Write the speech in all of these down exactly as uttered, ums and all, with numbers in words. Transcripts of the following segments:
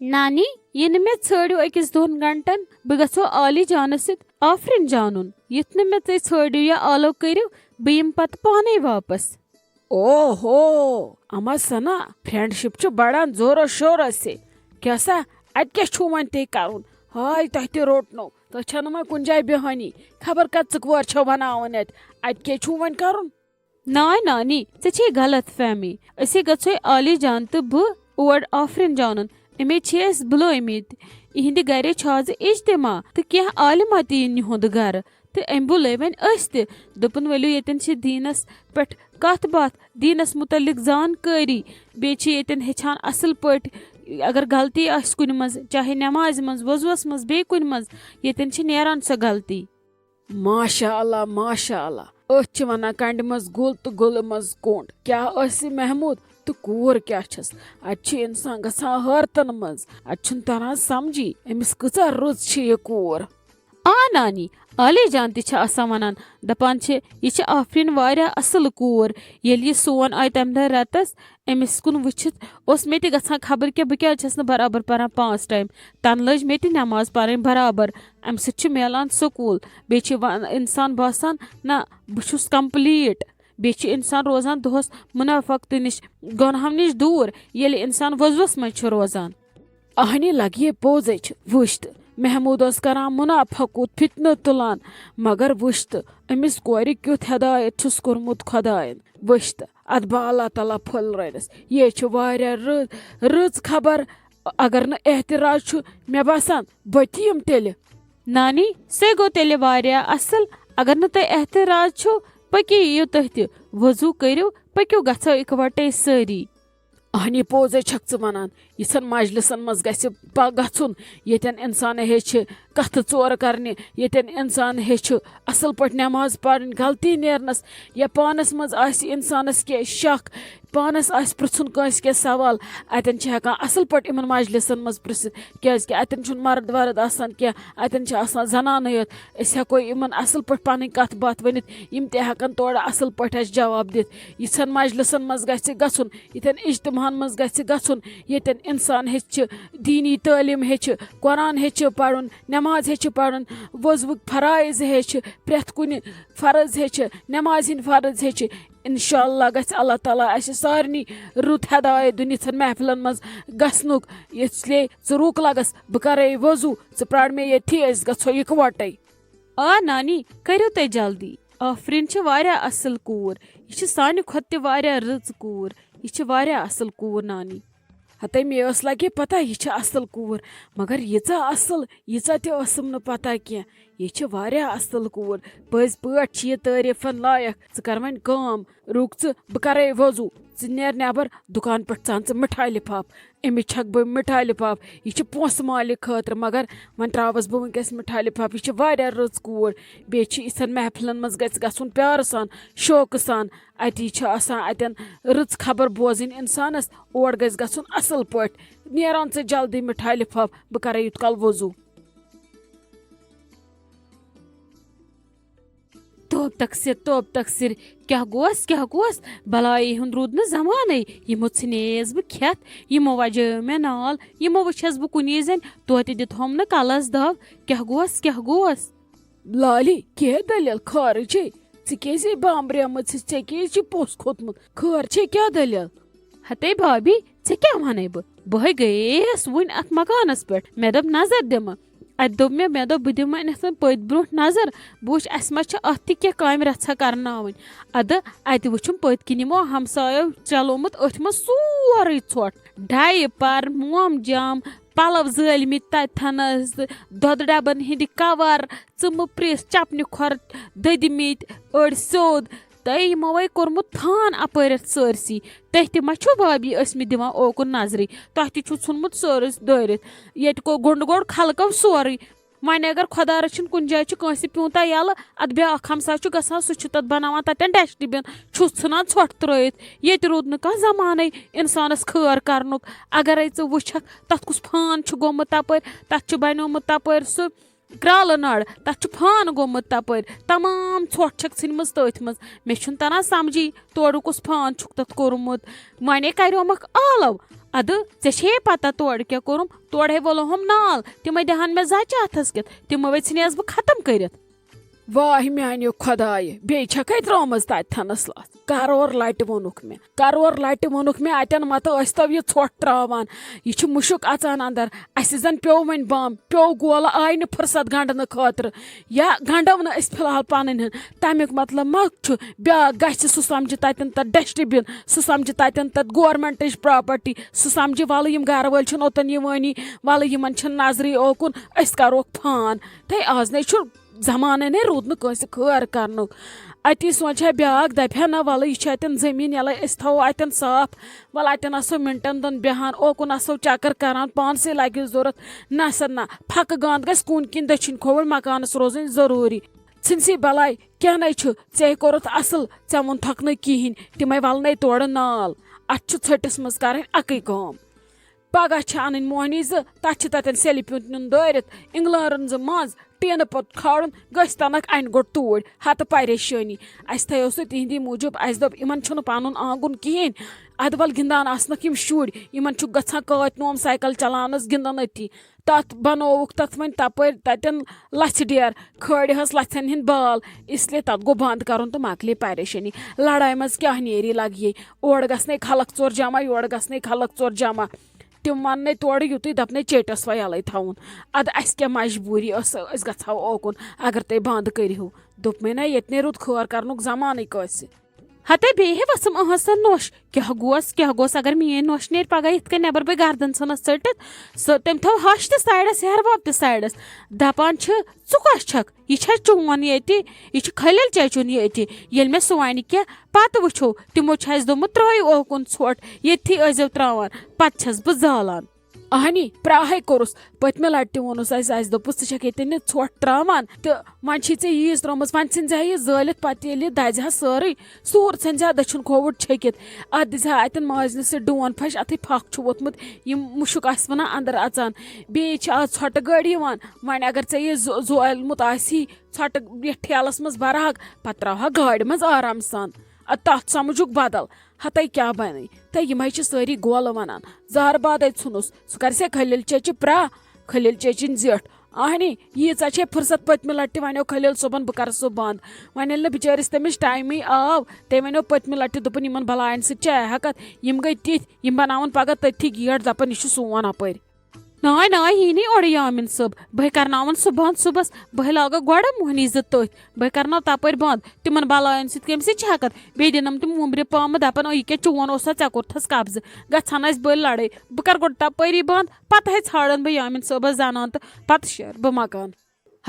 نانی، یہِ نہٕ مےٚ ژھٲڑِو أکِس دۄن گھنٹن، بہٕ گژھو عالی جانس سۭتۍ آفرین جانُن۔ یُتھ نہٕ مےٚ تُہۍ ژھٲڑِو یا آلو کٔرِو، بہٕ یِمہٕ پتہٕ پانے واپس۔ اوہو، اما سنا، فرینڈشپ چھُ بڑان زورو شورو سے۔ کیٛاہ سا، اتہِ کیٛاہ چھُو وۄنۍ تُہۍ کرُن؟ ہاے، تۄہہِ تہِ روٚٹنو۔ تۄہہِ چھَنہٕ وۄنۍ کُنہِ جایہِ بیہانی۔ خبر کتھ ژٕ کور چھو بناوان اتہِ۔ اتہِ کیٛاہ چھُو وۄنۍ کرُن؟ ناے نانی، ژےٚ چھے غلط فہمی۔ أسے گژھوے عالی جان تہٕ بہٕ اور آفرین جانُن۔ أمے چھِ أسۍ بُلٲومٕتۍ۔ یِہنٛدِ گرے چھُ آز اجتماع تہٕ کینٛہہ عالمہ تہِ یِن یِہُنٛد گرٕ۔ تہٕ أمۍ بُلٲے وۄنۍ أسۍ تہِ۔ دوٚپُن، ؤلِو، ییٚتٮ۪ن چھِ دیٖنس پٮ۪ٹھ کتھ باتھ، دیٖنس متعلق زانکٲری۔ بیٚیہِ چھِ ییٚتٮ۪ن ہیٚچھان اصل پٲٹھۍ۔ اگر غلطی آسہِ کُنہِ منٛز، چاہے نٮ۪مازِ منٛز، وضوٗہس منٛز، بیٚیہِ کُنہِ منٛز، ییٚتٮ۪ن چھِ نیران سۄ غلطی۔ ماشاء اللہ، ماشاء اللہ۔ أتھۍ چھِ وَنان کنڈِ منٛز گُل تہٕ گُلہٕ منٛز کوٚنٛڈ۔ کیٛاہ ٲسۍ محمود تہٕ کوٗر کیٛاہ چھَس؟ اَتہِ چھِ اِنسان گژھان حٲرتن منٛز۔ اَتہِ چھُنہٕ تران سمجھی، أمِس کۭژاہ رٕژ چھِ یہِ کوٗر۔ آ نانی، عالی جان تہِ چھِ آسان وَنان، دَپان چھِ، یہِ چھِ آفریٖن واریاہ اَصٕل کوٗر۔ ییٚلہِ یہِ سون آیہِ تَمہِ دۄہ رٮ۪تَس، أمِس کُن وٕچھِتھ اوس مےٚ تہِ گژھان خبر کیٛاہ، بہٕ کیٛازِ چھَس نہٕ برابر پَران پانٛژھ ٹایم۔ تَنہٕ لٔج مےٚ تہِ نٮ۪ماز پَرٕنۍ برابر۔ اَمہِ سۭتۍ چھُ میلان سکوٗل۔ بیٚیہِ چھِ وَن-، اِنسان باسان، نہ، بہٕ چھُس complete۔ بیٚیہِ چھُ اِنسان روزان دۄہَس مُنافقتہٕ نِش، گۄنہَو نِش دوٗر، ییٚلہِ اِنسان وضوٗوَس منٛز چھُ روزان۔ اہنہِ لگہِ پوزٕچ وٕچھ تہٕ محمود اوس کران منافقت، فتنہٕ تُلان، مگر وٕچھ تہٕ أمِس کورِ کیُتھ ہدایت چھُس کوٚرمُت خۄدایَن۔ وٕچھ تہٕ اَتھ بالا تلا پھٔلرٲوِس۔ یے چھِ واریاہ رٕژ، رٕژ خبر۔ اگر نہٕ احتراز چھُ، مےٚ باسان، بہٕ تہِ یِم تیٚلہِ۔ نانی، سُے گوٚو تیٚلہِ واریاہ اصل۔ اگر نہٕ تۄہہِ احتراز چھُو، پٔکِو یِیِو تُہۍ تہِ۔ وضوٗ کٔرِو، پٔکِو گژھو اِکوٹے سٲری۔ اہنی پوزے چھکھ ژٕ ونان، یِژھن مجلسن منٛز گژھِ پا-، گژھُن، ییٚتٮ۪ن انسان ہیٚچھِ کتھٕ ژورٕ کرنہِ، ییٚتٮ۪ن انسان ہیٚچھِ اصل پٲٹھۍ نماز پرٕنۍ، غلطی نیرنس، یا پانس منٛز آسہِ انسانس کینٛہہ شک، پانس آسہِ پرژھُن کٲنٛسہِ کینٛہہ سوال، اتٮ۪ن چھِ ہٮ۪کان اصل پٲٹھۍ یِمن مجلسن منٛز پرژھِتھ، کیازِ کہِ اتٮ۪ن چھُنہٕ مرد ورد آسان کینٛہہ، اتٮ۪ن چھِ آسان زنانٕے یوت۔ أسۍ ہٮ۪کو یِمن اصل پٲٹھۍ پنٕنۍ کتھ باتھ ؤنِتھ، یِم تہِ ہٮ۪کن تورٕ اصل پٲٹھۍ اسہِ جواب دِتھ۔ یِژھن مجلسن منٛز گژھِ گژھُن، یِتھٮ۪ن اجتماعن منٛز گژھِ گژھُن، ییٚتٮ۪ن انسان ہیٚچھِ دینی تعلیٖم ہیٚچھِ، قرآن ہیٚچھِ پرُن، نماز ہیٚچھِ پرُن، وضوُک فرائض ہیٚچھِ، پرٛٮ۪تھ کُنہِ فرض ہیٚچھِ، نمازِ ہٕنٛدۍ فرض ہیٚچھِ۔ انشاءاللہ گژھِ اللہ تعالیٰ اسہِ سارنٕے رُت ہدایت دِنۍ یِژھن محفلن منٛز گژھنُک۔ اس لیے ژٕ رُک لگس، بہٕ کرے وضو، ژٕ پرار مےٚ ییٚتھی، أسۍ گژھو یِکوٹے۔ آ نانی، کٔرِو تُہۍ جلدی۔ آفریٖن چھِ واریاہ اصل کوٗر۔ یہِ چھِ سانہِ کھۄتہٕ تہِ واریاہ رٕژ کوٗر۔ یہِ چھِ واریاہ اصل کوٗر نانی۔ ہتے مےٚ ٲس لگے پتہ یہِ چھِ اصل کوٗر، مگر ییٖژاہ اصل، ییٖژاہ تہِ ٲسٕم نہٕ پتہ کینٛہہ۔ یہِ چھِ واریاہ اصل کوٗر۔ پٔزۍ پٲٹھۍ چھِ یہِ تعریٖفن لایق۔ ژٕ کر وۄنۍ کٲم، رُک ژٕ، بہٕ کرے وضو۔ ژٕ نیر نٮ۪بر، دُکان پٮ۪ٹھ ژٕ اَن ژٕ مِٹھایہِ لِفاف۔ أمِس چھکھ بہٕ مِٹھایہِ لِفاف۔ یہِ چھِ پونٛسہٕ مالہِ خٲطرٕ، مگر وۄنۍ ترٛاوَس بہٕ وٕنۍکٮ۪س مِٹھایہِ لِفاف۔ یہِ چھِ واریاہ رٕژ کوٗر۔ بیٚیہِ چھِ یِژھن محفلن منٛز گژھِ گژھُن پیارٕ سان، شوقہٕ سان۔ اَتی چھِ آسان اَتٮ۪ن رٕژ خبر بوزٕنۍ اِنسانَس۔ اور گژھِ گژھُن اَصٕل پٲٹھۍ۔ نیران ژٕ جلدی مِٹھایہِ لِفاف، بہٕ کَرَے یُت کال وضوٗ۔ توب تقصیر، توب تقصیر، کیٛاہ گوس، کیٛاہ گوس؟ بلایہِ ہُنٛد روٗد نہٕ زمانَے۔ یِمو ژھٕنییَس بہٕ کھٮ۪تھ، یِمو وجٲو مےٚ نال، یِمو وٕچھَس بہٕ کُنی زَنہِ، توتہِ دِتہوم نہٕ کَلَس دَب۔ کیٛاہ گوس، کیٛاہ گوس؟ لالی، کیٛاہ دٔلیٖل؟ خٲرٕے چھے؟ ژٕ کیٛازِ بامبریمٕژ چھَس؟ ژےٚ کیٛازِ چھُے پوٚس کھوٚتمُت؟ خٲر چھے، کیٛاہ دٔلیٖل؟ ہتے بھابی، ژےٚ کیٛاہ وَنے بہٕ؟ بہٕ ہے گٔیَس وُنہِ اَتھ مکانَس پٮ۪ٹھ۔ مےٚ دوٚپ نظر دِمہٕ۔ اَتہِ دوٚپ مےٚ، مےٚ دوٚپ بہٕ دِمہٕ وۄنۍ اَتھ وۄنۍ پٔتۍ برونٛٹھ نظر۔ بہٕ وٕچھِ اَسہِ ما چھِ اَتھ تہِ کینٛہہ کامہِ رَژھا کَرناوٕنۍ۔ اَدٕ اَتہِ وٕچھُم پٔتۍ کِنۍ یِمو ہمسایو چلومُت أتھۍ منٛز سورُے ژھۄٹھ۔ ڈایپر، موم جام، پَلو زٲلمٕتۍ تَتہِ تھَنَس، دۄدٕ ڈَبَن ہِنٛدِ کَوَر، ژٕمہٕ پرٛیس، چپنہِ کھۄر دٔدۍمٕتۍ، أڑۍ سیوٚد۔ تۄہہِ یِمو ہے کوٚرمُت فان اَپٲرٮ۪تھ سٲرسٕے۔ تُہۍ تہِ ما چھِو بھابی ٲسمٕتۍ دِوان اوکُن نظرٕے؟ تۄہہِ تہِ چھُو ژھُنمُت سٲرٕے دٲرِتھ۔ ییٚتہِ کو-، گوٚنٛڈ گوٚنٛڈ خلقو سورُے۔ وۄنۍ اگر خۄدا رٔچھِن کُنہِ جایہِ چھُ کٲنٛسہِ پیوٗنٛتاہ یَلہٕ، اَتھ بیٛاکھ ہمساے چھُ گژھان، سُہ چھُ تَتھ بَناوان تَتٮ۪ن ڈسٹ بِن، چھُس ژھٕنان ژھۄٹھ ترٛٲیِتھ۔ ییٚتہِ روٗد نہٕ کانٛہہ زمانَے اِنسانَس خٲر کَرنُک۔ اگرَے ژٕ وٕچھَکھ، تَتھ کُس فان چھُ گوٚمُت تَپٲرۍ، تَتھ چھُ بَنیومُت تَپٲرۍ سُہ کرالہٕ نَڑ، تَتھ چھُ فان گوٚمُت تَپٲرۍ، تمام ژھۄٹھ چھَکھ ژھٕنمٕژ تٔتھۍ منٛز۔ مےٚ چھُنہٕ تَران سَمجھی، تورٕ کُس فان چھُکھ تَتھ کوٚرمُت۔ وۄنۍ کَریومَکھ آلو، ادٕ ژےٚ چھے پتہ تورٕ کیٛاہ کوٚرُم؟ تورے وولُہم نال، تِمے دِہن مےٚ زچہِ اتھس کٮ۪تھ، تِمے ژھٕنیس بہٕ ختم کٔرِتھ۔ واہ میانہِ خۄدایہِ، بیٚیہِ چھکھے ترٲومٕژ تتہِ تھنس لژھ؟ کرور لٹہِ ووٚنُکھ مےٚ، کرور لٹہِ ووٚنُکھ مےٚ، اتٮ۪ن متہٕ ٲسۍ تو یہِ ژھۄٹھ تراوان، یہِ چھُ مُشُک اژان اندر، اسہِ زن پیوٚو وۄنۍ بم، پیوٚو گولہٕ، آیہِ نہٕ فرصت گنڈنہٕ خٲطرٕ، یا گنڈو نہٕ أسۍ فی الحال پنٕنۍ ہن۔ تمیُک مطلب ما چھُ بیاکھ گژھِ سُہ سمجھِ تتٮ۪ن تتھ ڈسٹ بن، سُہ سمجھِ تتٮ۪ن تتھ گورمنٹٕچ پراپرٹی، سُہ سمجھِ ولہٕ یِم گرٕ وٲلۍ چھِنہٕ اوٚتن یِوٲنی، ولہٕ یِمن چھِنہٕ نظرٕے اوکُن، أسۍ کروکھ فان۔ تہٕ آز نے چھُ زمانَے نے روٗد نہٕ کٲنٛسہِ خٲر کرنُک۔ اتی سونٛچہِ ہا بیٛاکھ، دَپہِ ہا، نہ وَلہٕ یہِ چھُ اَتٮ۪ن زٔمیٖن یَلَے، أسۍ تھاوو اَتٮ۪ن صاف، وَلہٕ اَتٮ۪ن آسو مِنٹَن دۄن بیٚہان، اوکُن آسو چکر کران، پانسٕے لَگہِ ضوٚرَتھ، نہ سا نہ، پھکہٕ گانٛد گژھِ کُن کِنۍ دٔچھِنۍ کھووٕرۍ مکانَس روزٕنۍ ضروٗری۔ ژھٕنسٕے بَلاے، کینٛہہ نَے چھُ، ژےٚ کوٚرُتھ اَصٕل، ژےٚ ووٚنتھکھ نہٕ کِہیٖنۍ، تِمَے وَلہٕ نَے تورٕ نال۔ اَتھ چھُ ژھٔٹِس منٛز کَرٕنۍ اَکٕے کٲم۔ پگاہ چھِ انٕنۍ موہنی زٕ، تتھ چھِ تتٮ۪ن سیلہِ پیوٗنت نیُن دٲرِتھ، انگلٲرن زٕ منٛز، ٹیٖنہٕ پوٚت کھالُن، گٔژھۍ تنکھ انہِ گوٚٹ توٗرۍ، ہتہٕ پریشٲنی۔ اسہِ تھٲیو سُہ تِہنٛدی موٗجوٗب، اسہِ دوٚپ، یِمن چھُنہٕ پنُن آنگُن کِہیٖنۍ، ادٕ ول گِنٛدان آسنکھ یِم شُرۍ، یِمن چھُ گژھان کٲتۍ نوم سایکل چلاونس گِنٛدان أتی۔ تتھ بنووُکھ تتھ وۄنۍ تپٲرۍ تتٮ۪ن لژھِ ڈیر، کھٲڑۍ ہس لژھٮ۪ن ہٕنٛدۍ بال، اس لیے تتھ گوٚو بنٛد کرُن تہٕ مۄکلے پریشٲنی۔ لڑایہِ منٛز کیٛاہ نیری لگہِ ہے، اورٕ گژھنے خلق ژور جمع، یورٕ گژھنے خلق ژور جمع۔ تِم وننے تورٕ یُتُے، دپنے چیٹس وۄنۍ یَلَے تھاوُن۔ ادٕ اسہِ کیٛاہ مجبوٗری ٲس، أسۍ گژھو اوکُن، اگر تُہۍ بنٛد کٔرِہِو۔ دوٚپمَے نہ، ییٚتہِ نے رُت خٲر کرنُک زمانٕے کٲنٛسہِ۔ ہتے بیٚیہِ ہے وژھٕم أہنٛز سۄ نوٚش۔ کیٛاہ گوس، کیٛاہ گوس، اگر میٛٲنۍ نوٚش نیرِ پگاہ یِتھ کٔنۍ نٮ۪بر، بہٕ گردن ژھٕنس ژٔٹِتھ۔ سۄ، تٔمۍ تھٲو ہش تہِ سایڈس، ہیہر بب تہِ سایڈس۔ دپان چھِ، ژٕ کۄس چھکھ؟ یہِ چھا چون ییٚتہِ؟ یہِ چھُ خلیل چچُن ییٚتہِ۔ ییٚلہِ مےٚ سُہ ونہِ کینٛہہ، پتہٕ وٕچھو۔ تِمو چھُ اسہِ دوٚپمُت، ترٲیِو اوکُن ژھۄٹھ، ییٚتھی ٲسۍزیو ترٛاوان۔ پتہٕ چھَس بہٕ زالان۔ اہنی، پرٛاہے کوٚرُس۔ پٔتمہِ لٹہِ تہِ ووٚنُس اسہِ، اسہِ دوٚپُس، ژٕ چھکھ ییٚتہِ نہٕ ژھۄٹھ ترٛاوان، تہٕ وۄنۍ چھے ژےٚ ییٖژ ترٲومٕژ، وۄنۍ ژھٕنۍ زِ ہا یہِ زٲلِتھ، پتہٕ ییٚلہِ یہِ دزِ ہا سٲرٕے، سوٗر ژھٕنۍ زِ ہا دٔچھُن کھووُر چھٔکِتھ۔ اتھ دِژ ہا اتٮ۪ن ماجہِ نہٕ سۭتۍ ڈون پھش، اتھٕے پھکھ چھُ ووٚتھمُت، یِم مُشُک آسہِ ونان اندر اژان۔ بیٚیہِ چھِ از ژھۄٹہٕ گٲڑۍ یِوان، وۄنۍ اگر ژےٚ یہِ زو-، زویلمُت آسی، ژھۄٹہٕ یتھ ٹھیلس منٛز برہک، پتہٕ ترٛاوہکھ گاڑِ منٛز آرام سان۔ ادٕ تتھ سمجھُکھ بدل۔ ہتے کیٛاہ بنے؟ تہٕ یِمے چھِ سٲری گولہٕ ونان۔ زہر بادے ژھُنُس، سُہ کرِ سے خلیل چچہِ پرٛاہ، خلیل چچِنۍ زیٹھ۔ اہنی، ییٖژاہ چھے فرصت پٔتمہِ لٹہِ تہِ ونیو خلیل صٲبن، بہٕ کرٕ سُہ بند۔ وۄنۍ ییٚلہِ نہٕ بِچٲرِس تٔمِس ٹایمٕے آو، تٔمۍ ونیو پٔتمہِ لٹہِ تہِ، دوٚپُن، یِمن بلاین سۭتۍ چھِ ہیکتھ، یِم گٔے تِتھۍ، یِم بناون پگاہ تٔتھی گیٹ، دپان، یہِ چھُ سون اپٲرۍ۔ ناے، ناے، یی نہٕ اورٕ یامین صٲب۔ بہٕ ہے کرناون سُہ بند صُبحس۔ بہٕ ہے لاگکھ گۄڈٕ موہنی زٕ تٔتھۍ۔ بہٕ ہے کرناو تپٲرۍ بند۔ تِمن بلاین سۭتۍ کٔمۍ سۭتۍ چھِ ہٮ۪کتھ؟ بیٚیہِ دِنم تِم وُمبرِ پامہٕ، دپان، "او، یہِ کیٛاہ چون اوسا؟ ژےٚ کوٚرتھس قبضہٕ۔ گژھن آسہِ بٔلۍ لڑٲے۔" بہٕ کرٕ گۄڈٕ تپٲری بند، پتہٕ ہے ژھانڈن بہٕ یامین صٲبس زنان تہٕ پتہٕ شیرٕ بہٕ مکان۔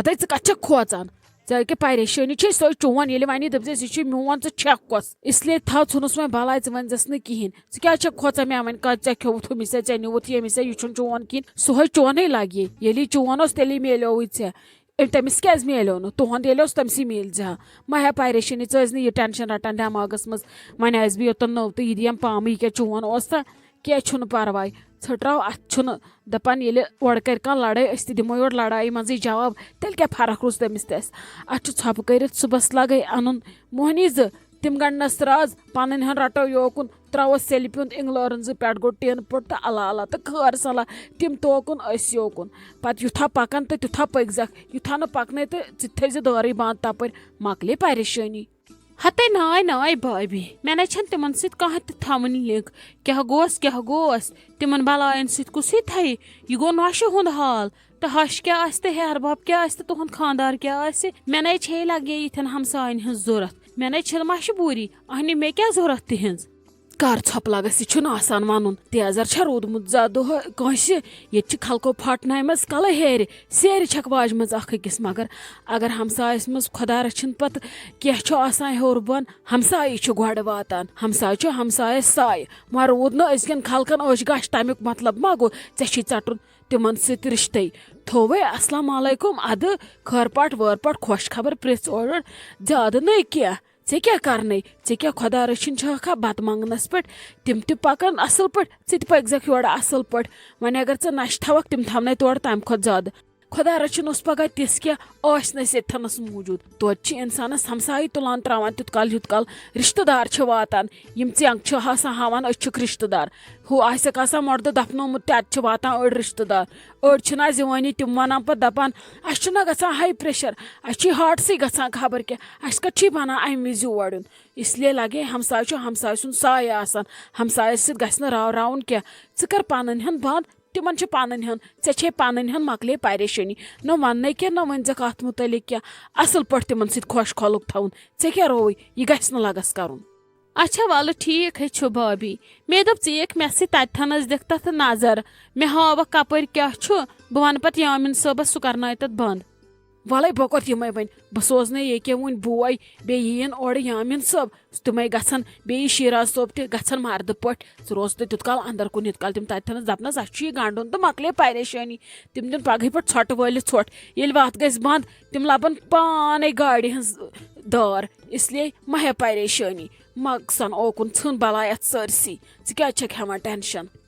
ہتے ژٕ کتھ چھکھ کھوژان؟ ژےٚ کیٛاہ پریشٲنی چھے؟ سۄے چون، ییٚلہِ ونے دٔپزٮ۪س، "یہِ چھُ میون، ژٕ چھکھ کۄس؟" اس لیے تھاو، ژھُنُس وۄنۍ بلاے، ژٕ ؤنزٮ۪س نہٕ کِہینۍ۔ ژٕ کیٛازِ چھکھ کھوژان؟ مےٚ وَنہِ کَتھ، ژےٚ کھیوٚوُتھ ہُمِس یا ژےٚ نیوٗتھ ییٚمِس یا یہِ چھُنہٕ چون کِہیٖنۍ۔ سُہ ہے چونُے لَگہِ۔ ییٚلہِ یہِ چون اوس، تیٚلی میلیووُے ژےٚ۔ أمۍ، تٔمِس کیٛازِ میلیو نہٕ؟ تُہُنٛد ییٚلہِ اوس، تٔمسٕے میلہِ زِ ہا۔ مہ ہےٚ پریشٲنی، ژٕ ٲسۍ نہٕ یہِ ٹٮ۪نشَن رَٹان دٮ۪ماغَس منٛز۔ وۄنۍ آسہِ بہٕ یوٚتَن نٔو تہٕ یہِ دِیَم پامہٕ، یہِ کیٛاہ چون اوس تہٕ کینٛہہ چھُنہٕ پَرواے۔ ژھٕٹراو، اَتھ چھُنہٕ دَپان، ییٚلہِ اورٕ کَرِ کانٛہہ لَڑٲے، أسۍ تہِ دِمو یورٕ لَڑایہِ منٛزٕے جواب۔ تیٚلہِ کیٛاہ فرق روٗز تٔمِس تہِ اَسہِ؟ اَتھ چھُ ژھۄپہٕ کٔرِتھ صُبحَس لَگَے اَنُن موہنی زٕ، تِم گنڈنس تراز، پنٕنۍ ہن رٹو یوکُن، تراوس سیلہِ پیُنٛد، انگلٲرن زٕ پٮ۪ٹھ گوٚو ٹین پوٚٹ تہٕ اللہ اللہ تہٕ خٲر صلاح، تِم توکُن أسۍ یوکُن۔ پتہٕ یُتھا پکان تہٕ تیُتھا پٔکۍ زکھ، یُتھا نہٕ پکنَے تہٕ ژٕ تہِ تھٲیزِ دٲرٕے بنٛد تپٲرۍ، مۄکلے پریشٲنی۔ ہتے ناے ناے بھابھی، مےٚ نے چھَنہٕ تِمن سۭتۍ کانٛہہ تہِ تھاوٕنۍ لِنک۔ کیٛاہ گوس، کیٛاہ گوس؟ تِمن بلاین سۭتۍ کُسٕے تھایہِ؟ یہِ گوٚو نۄشہِ ہُنٛد حال۔ تہٕ ہش کیٛاہ آسہِ تہٕ ہیہر بب کیٛاہ آسہِ تہٕ تُہُنٛد خانٛدار کیٛاہ آسہِ؟ مےٚ نے چھے لگے یِتھٮ۪ن ہمساین ہٕنٛز ضوٚرتھ۔ مےٚ نے چھِ مجبوٗری، اہنہِ مےٚ کیٛاہ ضوٚرتھ تِہنٛز؟ کر ژھۄپہٕ لگس، یہِ چھُنہٕ آسان ونُن۔ تیزر چھا روٗدمُت زیادٕ دۄہ کٲنٛسہِ؟ ییٚتہِ چھِ خلقو پھاٹنایمژ کلہٕ ہیرِ، سیرِ چھکھ واجمژ اکھ أکِس۔ مگر اگر ہمسایس منٛز خۄدا رچھِن پتہٕ کینٛہہ چھُ آسان ہیوٚر بۄن، ہمسایہِ چھُ گۄڈٕ واتان۔ ہمسایہِ چھُ ہمسایس سایہِ۔ وۄنۍ روٗد نہٕ أزکٮ۪ن خلقن اوٚش گاش، تمیُک مطلب ما گوٚو ژےٚ چھُے ژٹُن تِمن سۭتۍ رشتے؟ تھووے السلام علیکم، ادٕ خٲر پاٹھۍ وٲر پاٹھۍ خۄش خبر پرژھ اورٕ یورٕ، زیادٕ نٔے کینٛہہ۔ ژےٚ کیٛاہ کرنے؟ ژےٚ کیٛاہ خۄدا رٔچھِنۍ چھہکھا بتہٕ منگنس پٮ۪ٹھ؟ تِم تہِ پکن اصل پٲٹھۍ، ژٕ تہِ پٔکۍ زکھ یورٕ اصل پٲٹھۍ۔ وۄنۍ اگر ژٕ نشہِ تھاوکھ، تِم تھاونَے تورٕ تمہِ کھۄتہٕ زیادٕ۔ خۄدا رٔچھِن اوس پگاہ تِژھ کینٛہہ، ٲسۍ نہٕ أسۍ ییٚتھٮ۪نَس موٗجوٗد۔ توتہِ چھِ اِنسانَس ہمسایہِ تُلان ترٛاوان تیُتھ کال یُتھ کال رِشتہٕ دار چھِ واتان، یِم ژٮ۪نٛگ چھِ آسان ہاوان أسۍ چھِکھ رِشتہٕ دار۔ ہُہ آسٮ۪کھ آسان مۄردٕ دفنومُت تہِ، اَتہِ چھِ واتان أڑۍ رِشتہٕ دار۔ أڑۍ چھِنہٕ آز یِوٲنی، تِم وَنان پَتہٕ دَپان، اَسہِ چھُنہ گژھان ہاے پریشر، اَسہِ چھُے ہارٹسٕے گژھان خبر کیٛاہ، اَسہِ کَتہِ چھُے بَنان اَمہِ وِزِ یور یُن؟ اس لیے لگے ہمسایہِ چھُ ہمسایہِ سُنٛد سایہِ آسان، ہمسایَس سۭتۍ گژھِ نہٕ راو راوُن کینٛہہ۔ ژٕ کر پَنٕنۍ ہن بنٛد، تِمن چھِ پَنٕنۍ ہن، ژےٚ چھے پَنٕنۍ ہن، مۄکلے پریشٲنی۔ نہ وَننَے کینٛہہ، نہ ؤنۍ زٮ۪کھ اَتھ مُتعلِق کینٛہہ۔ اَصٕل پٲٹھۍ تِمن سۭتۍ خۄش خۄلُق تھاوُن۔ ژےٚ کیٛاہ رووُے؟ یہِ گژھِ نہٕ لگس کرُن۔ اچھا، وَلہٕ ٹھیٖک ہے چھُ بھابی۔ مےٚ دوٚپ، ژٕ یِکھ مےٚ سۭتۍ تَتہِ تھَنَس دِکھ تَتھ نظر۔ مےٚ ہاوَکھ کَپٲرۍ کیٛاہ چھُ۔ بہٕ وَنہٕ پَتہٕ یامِن صٲبَس، سُہ کَرنایہِ تَتھ بنٛد۔ وَلَے بہٕ کوٚت یِمَے وۄنۍ؟ بہٕ سوزنَے ییٚکیٛاہ وٕنۍ بوے، بیٚیہِ یِیِن اورٕ یامِن صٲب۔ تِمَے گژھن، بیٚیہِ شیراز صٲب تہِ گژھن مَردٕ پٲٹھۍ۔ ژٕ روز تہٕ تیُت کال اَندَر کُن، یُت کال تِم تَتہِ تھَنَس دَپنَس، اَسہِ چھُ یہِ گنٛڈُن تہٕ مۄکلے پریشٲنی۔ تِم دِن پَگہٕے پٮ۪ٹھ ژھۄٹہٕ وٲلِتھ ژھۄٹھ۔ ییٚلہِ وَتھ گژھِ بنٛد، تِم لَبَن پانَے گاڑِ ہٕنٛز دٲر۔ اس لیے مہ ہےٚ پریشٲنی، مۄکسَن اوکُن، ژھٕن بَلاے اَتھ سٲرسٕے۔ ژٕ کیٛازِ چھَکھ ہٮ۪وان ٹٮ۪نشَن؟